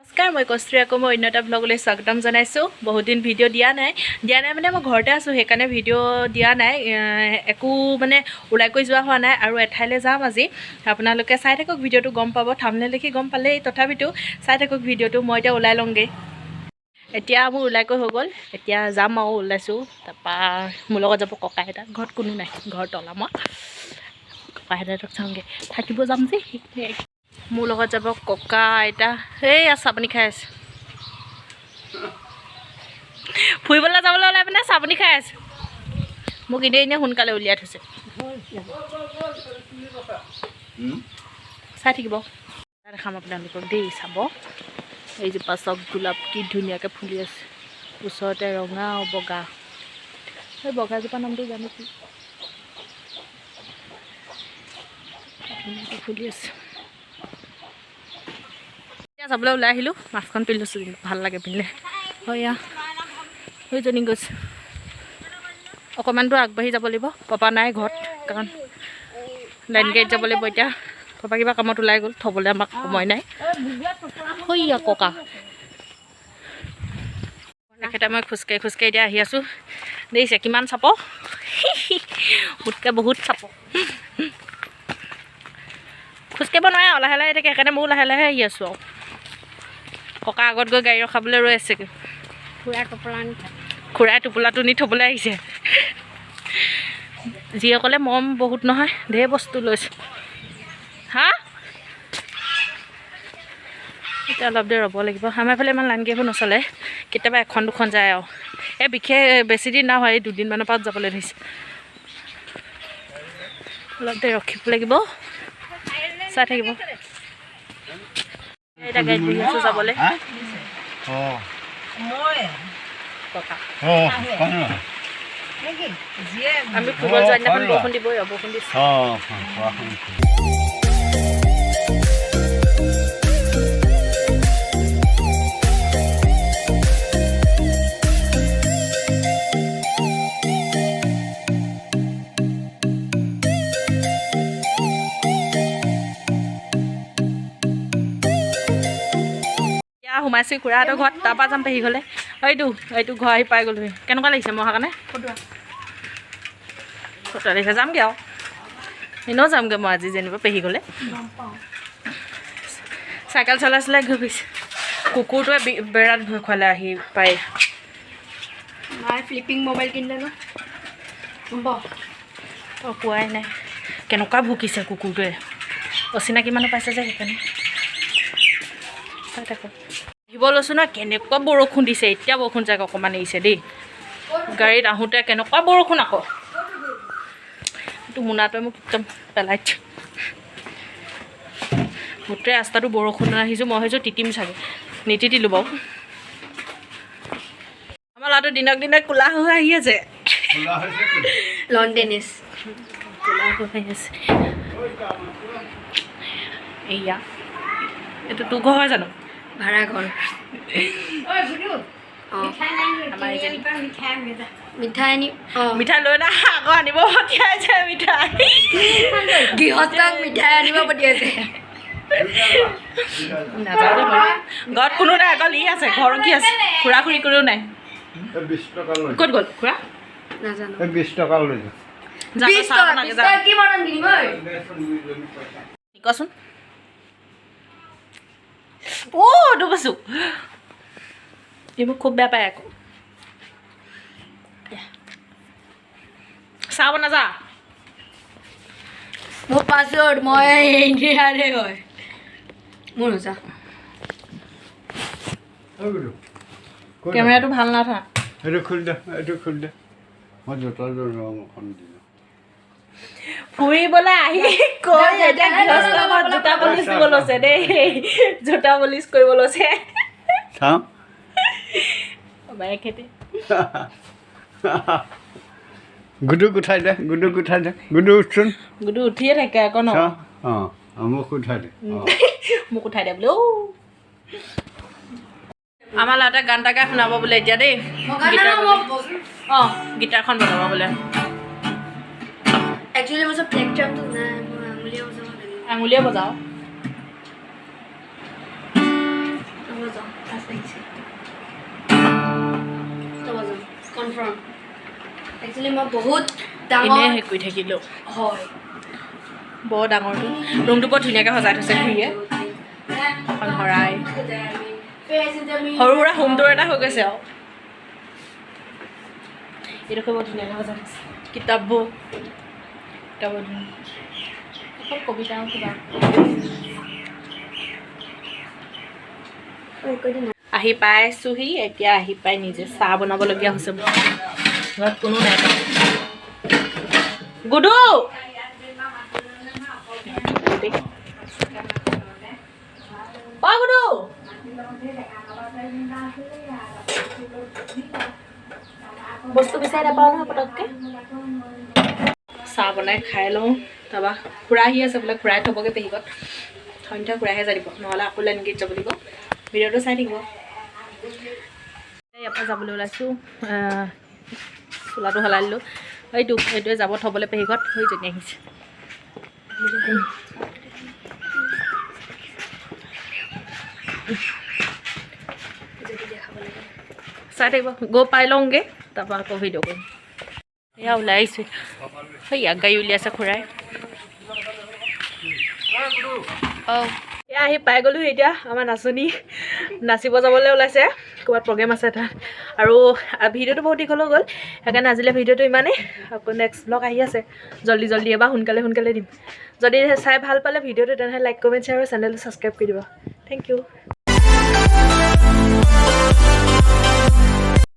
নমস্কাৰ, মই কস্তুৰী। আকৌ মই অন্য এটা ভ্লগলৈ স্বাগতম জনাইছোঁ। বহুত দিন ভিডিঅ' দিয়া নাই। দিয়া নাই মানে মই ঘৰতে আছোঁ, সেইকাৰণে ভিডিঅ' দিয়া নাই। একো মানে ওলাই কৰি যোৱা হোৱা নাই আৰু এঠাইলৈ যাম আজি। আপোনালোকে চাই থাকক ভিডিঅ'টো, গম পাব। থাম্বনেইল দেখি গম পালেই, তথাপিতো চাই থাকক ভিডিঅ'টো। মই এতিয়া ওলাই লওঁগৈ। এতিয়া মোৰ ওলাই কৰি হৈ গ'ল, এতিয়া যাম আৰু ওলাইছোঁ। তাৰপৰা মোৰ লগত যাব ককা আইতা। ঘৰত কোনো নাই, ঘৰ তলা। মই ককা আইতাহঁতক চাওঁগৈ, থাকিব যাম যে সেইখিনি। মোৰ লগত যাব ককা আইতা। এইয়া চাহপানী খাই আছে। ফুৰিবলৈ যাবলৈ ওলাই পিনে চাহপানী খাই আছে। মোক এনেই এনেই সোনকালে উলিয়াই থৈছে। চাই থাকিব, দেখাম আপোনালোকক দেই, চাব। এইজোপা চব গোলাপ কি ধুনীয়াকৈ ফুলি আছে। ওচৰতে ৰঙা আৰু বগা। সেই বগাজোপা নামটো জানো কি। ধুনীয়াকৈ ফুলি আছে। এতিয়া যাবলৈ ওলাই আহিলোঁ। মাস্কখন পিন্ধি লৈছোঁ কিন্তু ভাল লাগে পিন্ধিলে। হয়, সেইজনী গৈছে। অকণমান দূৰ আগবাঢ়ি যাব লাগিব। পাপা নাই ঘৰত, কাৰণ লাইন গাড়ীত যাব লাগিব এতিয়া। পাপা কিবা কামত ওলাই গ'ল, থ'বলৈ আমাক সময় নাই। সৈয়া ককা, তেখেতে মই খোজকাঢ়ি খোজকাঢ়ি এতিয়া আহি আছোঁ। দেখিছে কিমান চাপ, মোতকৈ বহুত চাপ। খোজকাঢ়িব নোৱাৰে আৰু লাহে লাহে থাকে, সেইকাৰণে ময়ো লাহে লাহে আহি আছোঁ। আৰু ককা আগত গৈ গাড়ী ৰখাবলৈ ৰৈ আছেগৈ। খুৰাই টোপোলাটো নি থ'বলৈ আহিছে। যিসকলে মৰম বহুত নহয়, ঢেৰ বস্তু লৈছে। হা, এতিয়া অলপ দেৰি ৰ'ব লাগিব। আমাৰ ফালে ইমান লাইন গাড়ীবোৰ নচলে, কেতিয়াবা এখন দুখন যায় আৰু। এই বিশেষ বেছি দিন নহয়, এই দুদিনমানৰ পৰা যাবলৈ ধৰিছে। অলপ দেৰি ৰখিব লাগিব, চাই থাকিব। এতিয়া গাড়ীত বহি আছোঁ যাবলৈ। ককা, আমি ফুৰিবলৈ যোৱা দিনাখন বৰষুণ দিবই আৰু বৰষুণ দিছে। এতিয়া সোমাইছোঁ খুৰাহঁতৰ ঘৰত, তাৰপৰা যাম পেহী ঘৰলৈ। এইটো এইটো ঘৰ আহি পাই গ'লোহি। কেনেকুৱা লাগিছে মই অহাৰ কাৰণে? ফটো লাগিছে। যামগৈ আৰু, এনেও যামগৈ মই আজি যেনিবা পেহী ঘৰলৈ। চাইকেল চলাই চলাই ঘূৰি ফুৰিছে। কুকুৰটোৱে বিৰাট ভয় খুৱালে আহি পাই। মায়ে ফ্লিপিং মোবাইল কিনিলে ন? অঁ, কোৱাই নাই। কেনেকুৱা ভুকিছে কুকুৰটোৱে। অচিনাকি মানুহ পাইছে যে সেইকাৰণে। চাই থাকক। আহিব লৈছোঁ ন, কেনেকুৱা বৰষুণ দিছে। এতিয়া বৰষুণ যাক অকণমান এৰিছে দেই। গাড়ীত আহোঁতে কেনেকুৱা বৰষুণ আকৌ। এইটো মোনাটোৱে মোক একদম পেলাই দিছে। গোটেই ৰাস্তাটো বৰষুণ। আহিছোঁ, মই ভাবিছোঁ তিতিম চাগে, নিতিতিলোঁ বাৰু। আমাৰ ল'ৰাটো দিনক দিনে ক'লা হৈ আহি আছে। Lawn tennis. ক'লা হৈ আহি আছে। এইয়া, এইটো তোৰ ঘৰ হয় জানো? ভাড়া ঘৰ। অঁ। আমাৰ এইজনী। মিঠাই আনি, অঁ। মিঠাই লৈ না আকৌ আনিব পঠিয়াইছে মিঠাই। গৃহস্থক মিঠাই আনিব পঠিয়াইছে। নাযাওঁ দেই মই। ঘৰত কোনো নাই, অকল ই আছে। ঘৰত কি আছে, খুৰা খুৰী কোনো নাই। 20 টকা লৈ। ক'ত গ'ল খুৰা? নাজানো। 20 টকা লৈ যা। যা, 20 চাহ টকা। বনাগে, 20 যা। টকা কি মটন কিনিম ঐ? কচোন। অ' ডুবাইছোঁ। এই মোক খুব বেয়া পায় আকৌ। চাহ বনা যা। মোৰ পাছৱৰ্ড, মই ইণ্ডিয়াৰে হয়। মোৰ সঁচা। কেমেৰাটো ভাল নাথা। এইটো খুলি দে, এইটো খুলি দে। মই জোতাযোৰ ৰং অকণ দিলোঁ। ফুৰিবলৈ আহি কৈ এতিয়া গৃহস্থ ঘৰত জোতা পলিচ দিব লৈছে দেই, জোতা পলিচ কৰিব লৈছে। চাওঁ। আমাৰ এখেতে। গুডুক উঠাই দে, গুডুক উঠাই দে। গুডু, উঠচোন। গুডু উঠিয়ে থাকে আকৌ ন। চাওঁ, অঁ, মোক উঠাই দে, অঁ। মোক উঠাই দে বোলে। ঔ, আমাৰ ল'ৰাটোৱে গান এটা গাই শুনাব বোলে এতিয়া দেই। গীটাৰ, অঁ, গীটাৰখন বজাব বোলে। একচুৱেলি মোৰ ওচৰত প্লেকট্ৰামটো নাই, মই আঙুলিয়ে বজাব লাগিব। আঙুলিয়ে বজাওঁ। বজাওঁ। ফ্ৰম। একচুৱেলি মই বহুত ডাঙৰ এনেই হেৰি কৰি থাকিলোঁ। হয়। বৰ ডাঙৰটো ৰুমটো, বৰ ধুনীয়াকৈ সজাই থৈছে খুৰীয়ে। এখন শৰাই, সৰু সুৰা হোম টুৰ এটা হৈ গৈছে। আৰু এইডোখৰ বৰ ধুনীয়াকৈ সজাই থৈছে। কিতাপবোৰ, কিতাপবোৰ ধুনীয়া। এখন কবিতা কিবা। আহি পাইছোহি এতিয়া। আহি পাই নিজে চাহ বনাবলগীয়া হৈছে, ঘৰত কোনো নাই। গুডু, অ গুডু, বস্তু বিচাৰি নাপাওঁ নহয় পটককৈ। চাহ বনাই খাই লওঁ। তাৰপৰা খুৰা আহি আছে বোলে, খুৰাই থ'বগৈ পেহীঘৰত। সন্ধ্যা খুৰাইহে জানিব, নহ'লে আকৌ লাইন গাড়ীত যাব লাগিব। ভিডিঅ'টো চাই থাকিব। ইয়াৰ পৰা যাবলৈ ওলাইছোঁ। চোলাটো সলাই দিলোঁ। এইটো এইটোৱে যাব থ'বলৈ পেহীঘৰত। সেইজনী আহিছে। চাই থাকিব, গৈ পাই লওঁগৈ, তাৰপৰা আকৌ ভিডিঅ' কৰিম। এয়া ওলাই আহিছোঁ। সেইয়া গাড়ী উলিয়াইছে খুৰাই। অঁ। এয়া আহি পাই গ'লোহি। এতিয়া আমাৰ নাচনী নাচিব যাবলৈ ওলাইছে, ক'ৰবাত প্ৰগ্ৰেম আছে তাত। আৰু ভিডিঅ'টো বহুত দীঘল হৈ গ'ল, সেইকাৰণে আজিলৈ ভিডিঅ'টো ইমানেই। আকৌ নেক্সট ব্লগ আহি আছে জল্দি জল্দি, এবাৰ সোনকালে সোনকালে দিম। যদি চাই ভাল পালে ভিডিঅ'টো, তেনেহ'লে লাইক, কমেণ্ট, শ্বেয়াৰ আৰু চেনেলটো ছাবস্ক্ৰাইব কৰি দিব। Thank U.